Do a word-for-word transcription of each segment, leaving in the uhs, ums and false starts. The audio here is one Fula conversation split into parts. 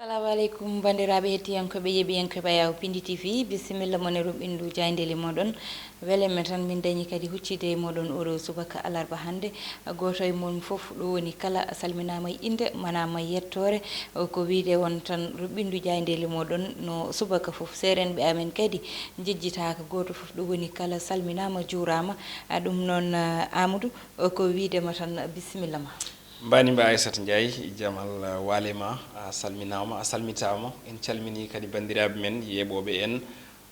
Assalamu aleykum, banndiraaɓe hettiyankooɓe, yeɓiyankooɓe Ayaw Pindi T V, bisimilla mon e ruɓɓindu jaayndeeli mooɗon. Welemen tan min dañi kadi huccide e mooɗon oɗo subaka alarba hannde. Gooto e mon fof ɗo woni kala salminaama e innde, manaama e yettoore. Ko wiyde on tan ruɓɓindu jaayndeeli mooɗon no subaka fof. Seerenɓe amen kadi njejjitaaka, gooto fof ɗo woni kala salminaama, juuraama. A, ɗum noon, a, Amadou, ko wiyde ma tan bisimilla ma. Mbani mba Aissata Ndiaye, Jamal, a, Walema, a salminaama, a salmitaama. En calminii kadi banndiraaɓe men yeeɓooɓe en,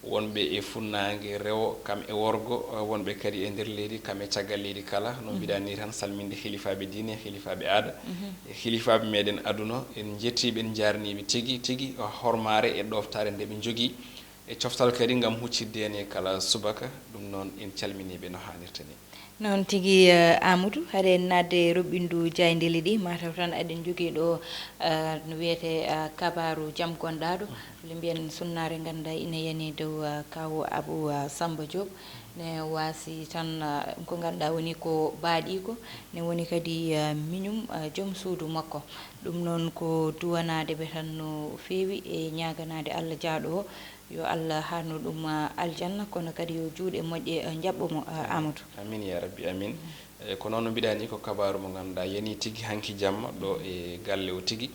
wonɓe e funnaange rewo kam e worgo, a, wonɓe kadi e nder leydi kam e caggal leydi kala. No mbiɗa ni tan, salminde hilifaaɓe diine, hilifaaɓe aada, e hilifaaɓe meɗen aduna. En njettii ɓe, en njaarnii ɓe tigi tigi, a, hormaare e ɗooftaare nde ɓe njogii. E coftal kadi ngam huccitde en e kala subaka, ɗum noon en calminii ɓe no haanirta ni. Noon tigi, eh, Amadou, haɗen naatde e ruɓɓindu jaayndeeli ɗi, mataw tan eɗen njogii ɗo, eh, no wiyetee, eh, kabaaru jam gonɗaaɗo. Walla mbiyen sunnaare ngannduɗaa ina yani dow, eh, kaw Abou, eh, Samba Diop. Ne waasi tan, eh, ko ngannduɗaa woni ko baaɗiiko, ne woni kadi, eh, miñum, eh, joom suudu makko. Ɗum noon ko duwanaade ɓe tan no feewi e ñaaganaade Allah jaaɗo o, yo Allah haarnu ɗum, ah, aljanna, kono kadi yo juuɗe moƴƴe, ah, njaɓɓo mo, ah, Amadou. Amin ya rabbi, amin. Eh, ko noon no mbiɗa ni, ko kabaaru mo ngannduɗaa yani tigi hanki jamma ɗo e galle o tigi.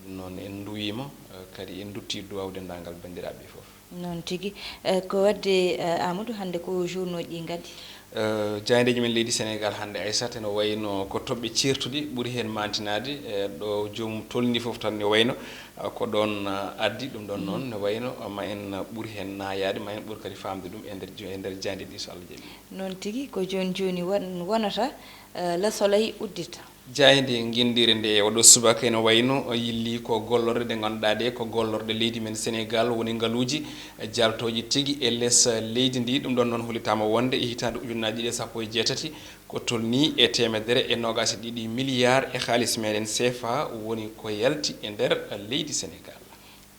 Ɗum noon en nduwiima, eh, kadi en ndutti duwaaw denndaangal banndiraaɓe fof. Noon tigi. Eh, ko waɗde, eh, Amadou, hannde ko journaux ji ɗi ngaddi? Eh, jaayndeeji men leydi Senegaal hannde, Aissata, ene wayi no ko toɓɓe ceertuɗi ɓuri heen maantinaade, eh, ɗo joomum tolni fof tan ne wayi no, eh, ko ɗoon, eh, addi. Ɗum ɗoon noon ne wayi no, eh, ma en ɓur heen naayaade, ma en ɓur kadi faamde ɗum e nder jo-, e nder jaaynde ɗi, so Allah jaɓii. Noon tigi, ko jooni jooni won-, wonata, eh, Le Soleil uddita. Jaaynde ngenndire nde oɗo subaka ene wayi no yilli ko gollorɗe ɗe ngannduɗaa ɗe ko gollorɗe leydi men Senegaal, woni ngaluuji jaltooji tigi e les leydi ndi. Ɗum ɗoon noon hollitaama wonde e hitaande ujunnaaji ɗiɗi e sappo e jeetati, ko tolnii e teemedere e noogaas e ɗiɗi miliyaar e haalis meɗen C F A woni ko yalti e nder leydi Senegaal.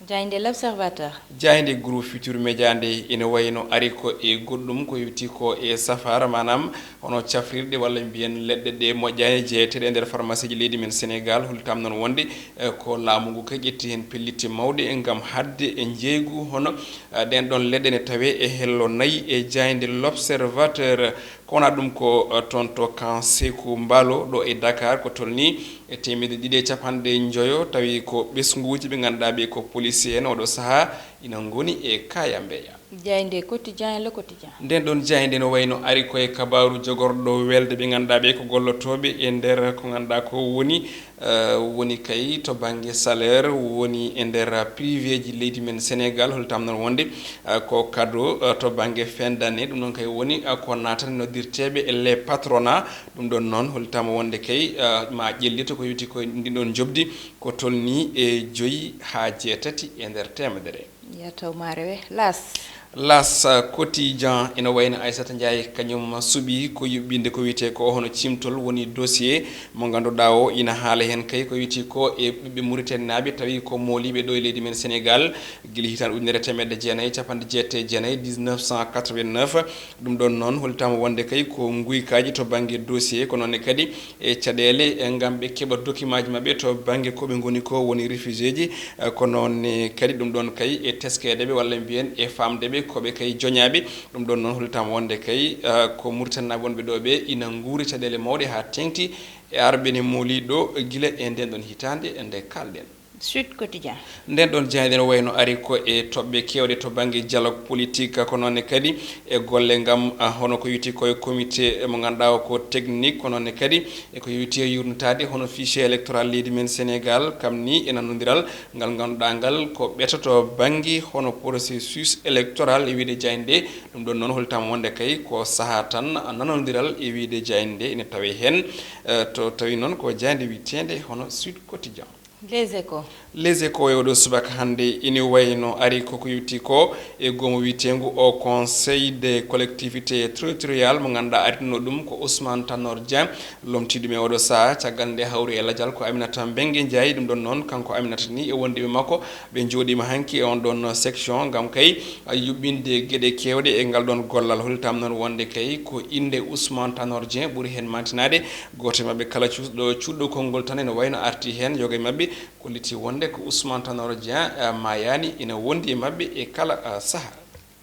Jaaynde L'Observateur. Jaaynde Groupe Futurs Médias nde ene wayi no ari ko e goɗɗum ko yowti ko e safaara, maanaam hono cafrirɗe walla mbiyen leɗɗe ɗe moƴƴaani jeyeteeɗe e nder farmasiiji leydi men Senegaal. Hollitaama noon wonde, eh, ko laamu ngu kay ƴetti heen pellitte mawɗe ngam haɗde e njeeygu hono, eh, ɗeen ɗoon leɗɗe ne tawee e hello nayi e jaaynde L'Observateur. Ko wonaa ɗum ko, eh, toon to Camp Sékou Mbalo ɗo e Dakar, ko tolnii e teemedde ɗiɗi e capanɗe njoyo, tawi ko ɓesnguuji ɓe ngannduɗaa ɓe ko policier en oɗo sahaa ina ngoni e kaayambeya. Jaaynde Quotidien, Le Quotidien. Nden ɗon jaaynde no wayno ari ko e kabaaru jogorɗo welde ɓe ngannduɗaa ɓe ko gollotooɓe e nder ko ngannduɗaa ko woni, eh, woni kay to bannge salaire, woni e nder privéji leydi men Sénégal, holtam noon wonde, eh, ko cadeau, eh, to bannge fin d'année, ɗum noon kay woni, eh, ko naatani noddirteeɓe e les patronats. Ɗum ɗon noon holtama wonde kay, eh, ma ƴellito ko yowti ko ndin ɗon njoɓdi ko tolni e joyi haa jeetati e nder teemedere. Yataw ma rewe. Las. Las, eh, Quotidien ina wayno Aissata Ndiaye, kañum suɓi ko yuɓɓinde ko wiyetee ko hono cimtol woni dossier mo ngannduɗaa o ina haala heen kay ko wiyetee ko e ɓiɓɓe Mauritanie naaɓe tawi ko mooliiɓe ɗo e leydi men Sénégal gila hitaande ujunere e teemedde jeenayi e capanɗe jeetati e jeenayi, dix-neuf cent quatre-vingt-neuf. Ɗum ɗon noon holtama wonde kay ko nguykaaji to bannge dossier, ko noon ne kadi e caɗeele, e ngam ɓe keɓa dokimaaji maɓɓe to bannge ko ɓe ngoni ko woni réfugiéji, eh, ko noon ne kadi ɗum ɗon kay e teskeede ɓe walla mbiyen e faamde ɓe ko ɓe kay joñaaɓe. Ɗum ɗon noon holtama wonde kay, eh, ko Mauritanie naaɓe wonɓe ɗo ɓe ina nguuri caɗeele mawɗe haa teeŋti e arɓe ne mooli ɗo gila e nden ɗon hitaande nde kaalɗen. Sud Quotidien. Nden ɗon jaaynde no wayno ari ko e toɓɓe keewɗe to bannge dialogue politique, ko noon ne kadi e golle ngam, ah, hono ko wiyetee ko e comité mo ngannduɗaa o ko technique, ko noon ne kadi e ko yowiti e yurnitaade hono fichier électoral leydi men Sénégal, kam ni e nanondiral ngal ngannduɗaa ngal ko ɓeto to bannge hono processus électoral e wiyde jaaynde. Ɗum ɗon noon holtama wonde kay ko sahaa tan nanondiral e wiyde jaaynde ene tawee heen, eh, to tawi noon ko jaaynde wiyeteende hono Sud Quotidien. Les Échos. Les Échos e oɗo subaka hannde ina wayno ari koko yowti ko e goomu wiyeteengu o Conseil des collectivités territoriales mo ngannduɗaa arino ɗum ko Ousmane Tanor Dieng, lomtiiɗo ɗum e oɗo sahaa. Caggal nde hawri e lajal ko Aminata Mbengue Ndiaye, ɗum ɗon noon kanko Aminata ni e wondiɓe makko ɓe njooɗiima hanki e on ɗon section ngam kay yuɓɓinde geɗe keewɗe e ngal ɗon gollal. Holtam noon wonde kay ko innde Ousmane Tanor Dieng ɓuri heen mantinaade. Gooto e maɓɓe kala cuusɗo, cuuɗɗo konngol tan ene wayno arti heen. Yoga e maɓɓe kolliti wonde ko Ousmane Tanor Dieng, eh, maayaani, ina wondi e maɓɓe e kala, eh, saha.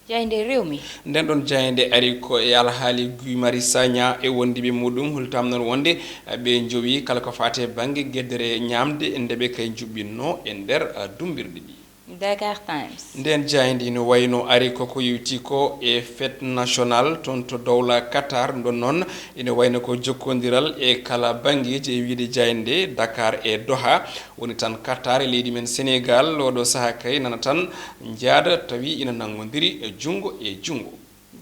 Jaaynde Rewmi. Nden ɗon jaaynde ari ko e alhaali Guy Marius Sagna e wondiiɓe muɗum, hollitam noon wonde, eh, ɓe njowi kala ko faati e bannge geddere ñaamde nde ɓe kay njuɓɓinno e nder, eh, dummbirɗe ɗi. Dakar Times. Nden jaaynde ina wayno ari koko yewti ko e fête nationale toon to dowla Qatar, ɗum ɗon noon ina wayno ko jokkondiral e kala banngeeji e wiyde jaaynde Dakar e Doha. Woni tan Qatar e leydi men Sénégal, oɗo saha kay nana tan njaada tawi ina nanngondiri e junngo e junngo.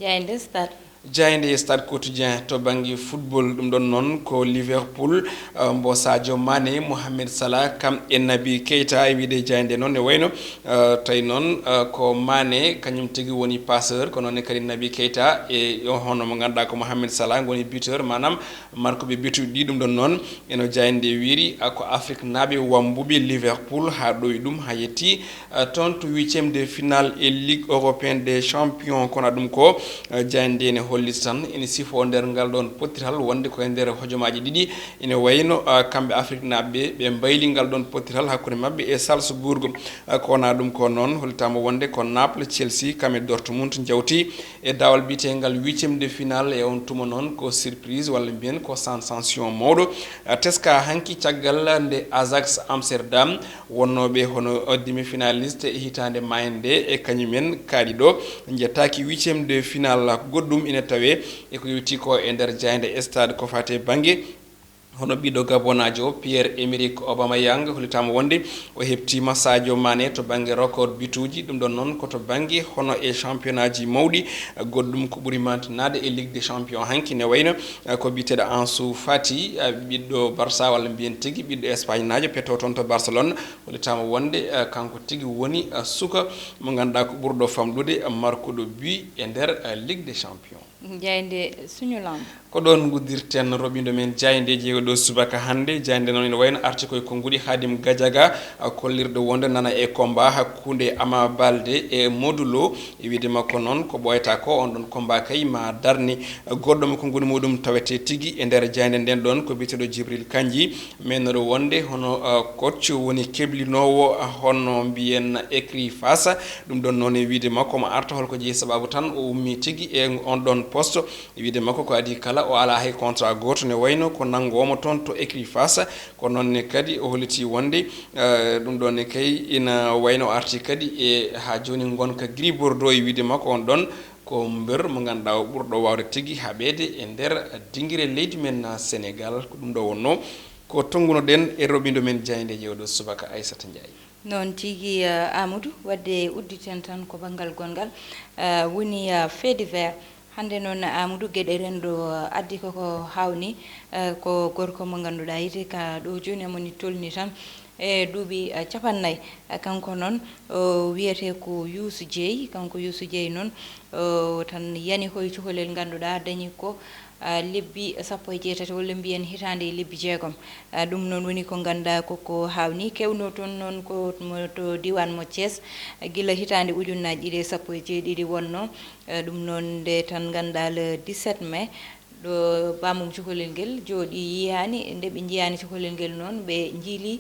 Jaaynde Stade. Jaaynde Stade Quotidien to bannge football, ɗum ɗon noon ko Liverpool, eh, mbo Sadio Mané, Mohamed Salah, kam e Naby Keita e wiyde jaaynde noon ne wayno, eh, tawi noon, eh, ko Mané kañum tigi woni passeur, ko noon ne kadi Naby Keita e hono mo ngannduɗaa ko Mohamed Salah ngoni buteur, maanaam markuɓe betuuji ɗi. Ɗum ɗon noon eno jaaynde wiiri, ah, ko Afrique naaɓe wambuɓe Liverpool haa ɗowi ɗum, haa yetti, ah, toon to huitième de finale e Ligue européenne des champions. Kono ɗum ko, ah, jaaynde ene holliti tan, ene sifo nder ngal ɗoon pottital wonde ko e nder hojomaaji ɗiɗi ene wayno, ah, kamɓe Afrique naaɓe ɓe mbayli ngal ɗoon pottital hakkunde maɓɓe e Salzburg. Ah, ko wonaa ɗum ko noon, hollitaama wonde ko Naples, Chelsea, kam e Dortmund njawti e daawal biyeteengal huitième de finale, e on tuma noon ko surprise walla mbiyen ko sensation mawɗo, ah, teska hanki caggal nde Ajax Amsterdam wonnooɓe hono demi-finaliste e hitaande maayde e kañumen kaaɗi ɗo njettaaki huitième de finale. Goɗɗum ina tawee e ko yowti ko e nder jaaynde Stade ko faati e bannge hono ɓiɗɗo Gabonaajo Pierre-Emerick Aubameyang, hollitaama wonde o heɓtiima Sadio Mané to bannge record bituuji, ɗum ɗon noon ko to bannge hono e championnatji mawɗi. Goɗɗum ko ɓuri mantinaade e Ligue des Champions hanki ne wayno, eh, ko biyeteeɗo Ansu Fati, eh, ɓiɗɗo Barça walla mbiyen tigi ɓiɗɗo Espagnaajo petto toon to Barcelone, hollitaama wonde, eh, kanko tigi woni, eh, suka mo ngannduɗaa ko ɓurɗo famɗude markuɗo but e nder, eh, Ligue des Champions. Jaaynde Suñu Lamb. Ko ɗoon nguddirten roɓindo men jaayndeeji e oɗo subaka hannde. Jaaynde noon ene wayno arti koye konnguɗi Khadim Gadiaga, a, kollirɗo wonde nana e combat hakkunde Ama Baldé e Modou Lo. E wiyde makko noon ko ɓooyata ko on ɗon combat kay ma darni goɗɗo mo konnguɗi muɗum tawete tigi e nder jaaynde nden ɗon ko biyeteeɗo Djibril Kandji. Menoɗo wonde hono, uh, coach woni keblinoowo, uh, hono mbiyen écurie Fass. Ɗum ɗon noon e wiyde makko omo arta holko jeyi sababu tan o ummi tigi e on ɗon poste. E wiyde makko ko adii kala o alaa hay contrat gooto ne wayno ko nanngoomo toon to écurie Fass. Ko noon ne kadi o holliti wonde, uh, ɗum ɗon ne kay ina wayno o arti kadi e haa jooni ngonka Gris Bordeaux e wiyde makko on ɗon ko mbeur mo ngannduɗaa o ɓurɗo waawde tigi haɓeede e nder dingire leydi men Sénégal. Ko ɗum ɗo wonno ko tonngunoɗen e roɓindo men jaayndeeji oɗo subaka Aissata Ndiaye. Noon tigi, eh, Amadou, wadde udditen tan ko banngal gonngal, eh, woni, eh, fait divers. Hannde noon Amadou, geɗe renndo, eh, addi koko hawni, eh, ko gorko mo ngannduɗaa yiite ka ɗo jooni amoni tolni tan e duuɓi, eh, capannay. Eh, kanko noon o wiyetee ko Youssou Dieye, kanko Youssou Dieye noon o tan yani koye cukalel ngannduɗaa dañi ko, ah, lebbi sappo e jeetati walla mbiyen hitaande e lebbi jeegom. Ah, ɗum noon woni ko ngannduɗaa koko hawni kewno toon noon ko mo to diiwaan mo Thiès, ah, gila hitaande ujunnaaji ɗiɗi e sappo e jeeɗiɗi wonno. Ah, ɗum noon nde tan ngannduɗaa le dix-sept mai ɗo bammum cukalel ngel jooɗi yiyaani, nde ɓe njiyaani cukalel ngel noon ɓe njiili,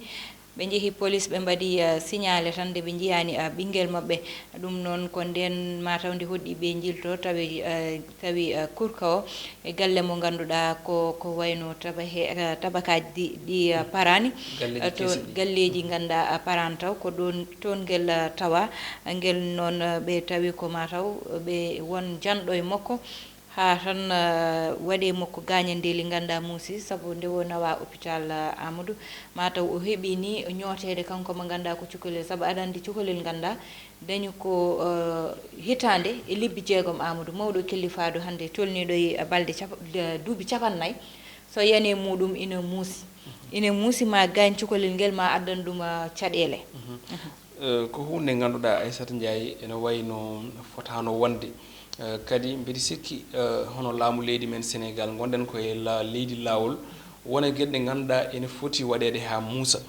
ɓe njehi police ɓe mbaɗi, ah, signalé tan nde ɓe njiyaani, ah, ɓinngel maɓɓe. Ɗum noon ko ndeen mataw nde hoɗɗi ɓe njilto tawi, ah, tawi, ah, kurka o e galle mo ngannduɗaa ko, ko wayno tabahe-, ah, tabakaaji ɗi, ɗi, ah, paraani. Galleeji ah, to kesi ɗi. Galleeji ngannduɗaa, ah, paraani taw ko ɗoon, toon ngel, ah, tawa. Ngel noon, ah, ɓe tawi ko mataw ɓe won janɗo e makko. Haa tan, ah, waɗi e makko gaañandeeli ngannduɗaa muusi, sabu nde o nawaa hôpital, ah, Amadou, mataw o heɓii ni ñooteede kanko mo ngannduɗaa ko cukalel, sabu aɗa anndi cukalel ngannduɗaa dañi ko, ah, hitaande e lebbi jeegom Amadou, mawɗo kellifaado hannde tolniiɗo e balɗe capa-, de-, duuɓi capannay, so yani e muɗum ina muusi. Ina muusi ma gaañ cukalel ngel ma addan ɗum, ah, caɗeele. Mhm. Eh, ko huunde ngannduɗaa Aissata Ndiaye ene wayno fotaano wonde. Eh, kadi mbeɗi sikki, eh, hono laamu leydi men Sénégal ngonɗen ko e la-, leydi laawol, wona geɗe ɗe ngannduɗaa ene foti waɗeede haa muusa.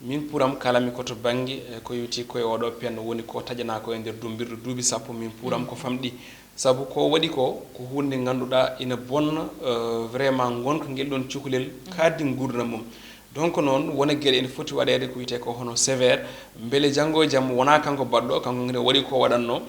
Min puram kalami ko to bannge, eh, ko yowti ko e oɗo pen woni ko taƴanaa ko e nder dumbirɗo duuɓi sappo, min puram ko famɗi. Sabu ko waɗi ko, ko huunde ngannduɗaa ina bonna, eh, vraiment ngonka ngel ɗon cukalel kaaddi nguurndam mum. Donc noon, wona geɗe ene foti waɗeede ko wiyetee ko hono sévère, mbele janngo e jam wonaa kanko baɗɗo, kanko ne waɗi ko waɗatnoo,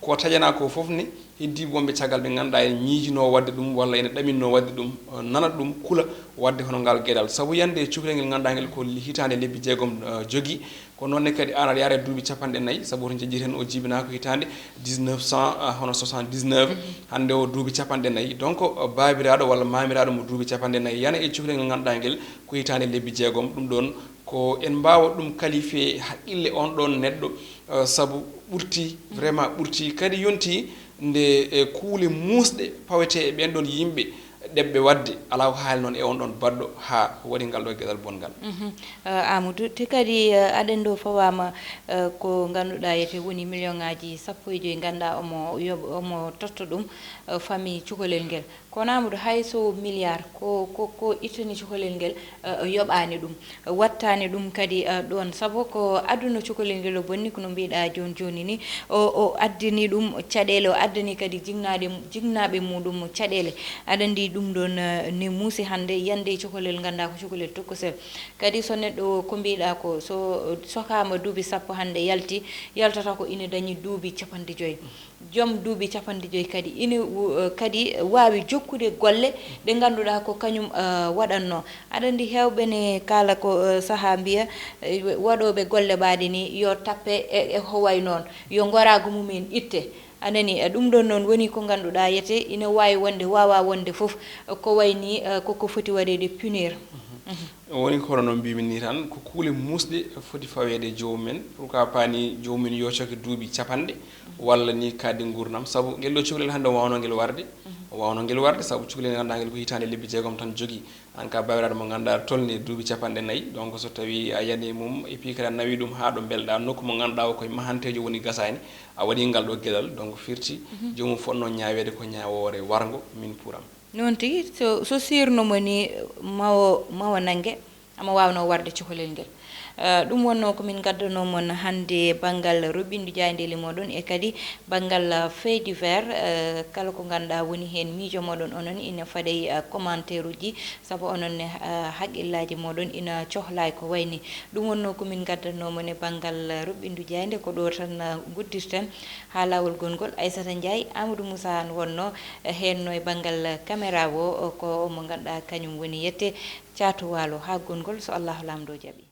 ko taƴanaa ko fof ne, heddii wonɓe caggal ɓe ngannduɗaa ene miijinoo waɗde ɗum walla ene ɗaminnoo waɗde ɗum, eh, nanat ɗum, kula waɗde hono ngal geɗal. Sabu yande e cukalel ngel ngannduɗaa ngel ko hitaande lebbi jeegom, eh, jogii, ko noon ne kadi aan aɗa yaara e duuɓi capanɗe nayi, sabu to njeƴƴi heen o jibinaa ko hitaande dix-neuf cent, ah, hono soixante-dix-neuf, hannde o duuɓi capanɗe nayi. Donc, eh, baabiraaɗo walla maamiraaɗo mo duuɓi capanɗe nayi yana e cukalel ngel ngannduɗaa ngel ko hitaande lebbi jeegom. Ɗum ɗoon ko en mbaawa ɗum qualifier haqqille on ɗoon neɗɗo, eh, sabu ɓurti, vraiment ɓurti, kadi yonti nde, eh, kuule muusɗe pawetee e ɓeen ɗoon yimɓe ɗeɓɓe waɗde, alaa ko haali noon e on ɗoon baɗɗo haa waɗi ngal ɗo geɗal bonngal. Mhm. Eh, Amadou, te kadi, eh, aɗen ɗo fawaama, eh, ko ngannduɗaa yete woni million ŋaaji sappo e joyi, ngannduɗaa omo yoɓ-, omo totta ɗum, eh, famille cukalel ngel. Kono Amadou, hay so milliard ko, ko, ko ittani cukalel ngel, eh, yoɓaani ɗum, wattaani ɗum kadi, eh, ɗoon. Sabu ko aduna cukalel ngel o bonni, ko no mbiɗa jooni jooni ni, o, o addani ɗum caɗeele, o addani kadi jignaade, jignaaɓe muɗum caɗeele. Aɗa anndi ɗum ɗoon, eh, ne muusi hannde, yande e cukalel ngannduɗaa ko cukalel tokosel. Kadi so neɗɗo o, ko mbiɗa ko, so sokaama duuɓi sappo hannde yalti, yaltata ko ina dañi duuɓi capanɗe joyi. Joom duuɓi capanɗe joyi kadi ina wo-, eh, kadi waawi jokkude golle ɗe ngannduɗaa ko kañum, eh, waɗatnoo. Aɗa anndi heewɓe ne kaala ko, eh, sahaa mbiya, eh, waɗooɓe golle ɓaaɗe ni yo tappe e, e ko wayi noon, yo ngoraagu mum en itte. A nani, eh, ɗum ɗoon noon woni ko ngannduɗaa yete ina waawi wonde, waawaa wonde fof, eh, ko wayi ni, eh, koko foti waɗeede punir. Mhm. Woni ko hono no mbimi ni tan, ko kuule muusɗe foti faweede joomum en. Pourquoi pas ni joomum en yo coke duuɓi capanɗe walla ni kadi nguurndam? Sabu ngel ɗo cukalel hannde o waawnoo ngel warde, o waawnoo ngel warde, sabu cukalel ngannduɗaa ngel ko hitaande lebbi jeegom tan jogii. Aan ka baabiraaɗo mo ngannduɗaa tolni duuɓi capanɗe nayi, donc so tawii a yani mum, et puis kadi a nawi ɗum haa ɗo mbelɗaa nokku mo ngannduɗaa o koye mahanteejo woni gasaani, a waɗi ngal ɗo geɗal, donc firti joomum fotnoo ñaaweede ko ñaawoore warngo, min pour am. Noon tigi, so, so sirno mo ni, mawo, mawo nannge, ama waawnoo warde cukalel ngel. Eh, ɗum wonnoo ko min ngaddanoo mon hannde banngal roɓɓindu jaayndeeli mooɗon e kadi banngal, eh, fait divers, eh, kala ko ngannduɗaa woni heen miijo mooɗon onon ina faɗi, eh, commentaire uji, sabu onon ne, eh, haqqillaaji mooɗon ina cohlaay ko wayi ni. Ɗum wonnoo ko min ngaddanoo mon e banngal, eh, roɓɓindu jaaynde, ko ɗo tan, eh, nguddirten haa laawol gonngol. Aissata Ndiaye, Amadou Moussa Anne wonnoo, eh, heen no e banngal, eh, caméra o, o ko mo ngannduɗaa kañum woni yette Caatu Waalo haa gonngol so Allahu Laamɗo jaɓi.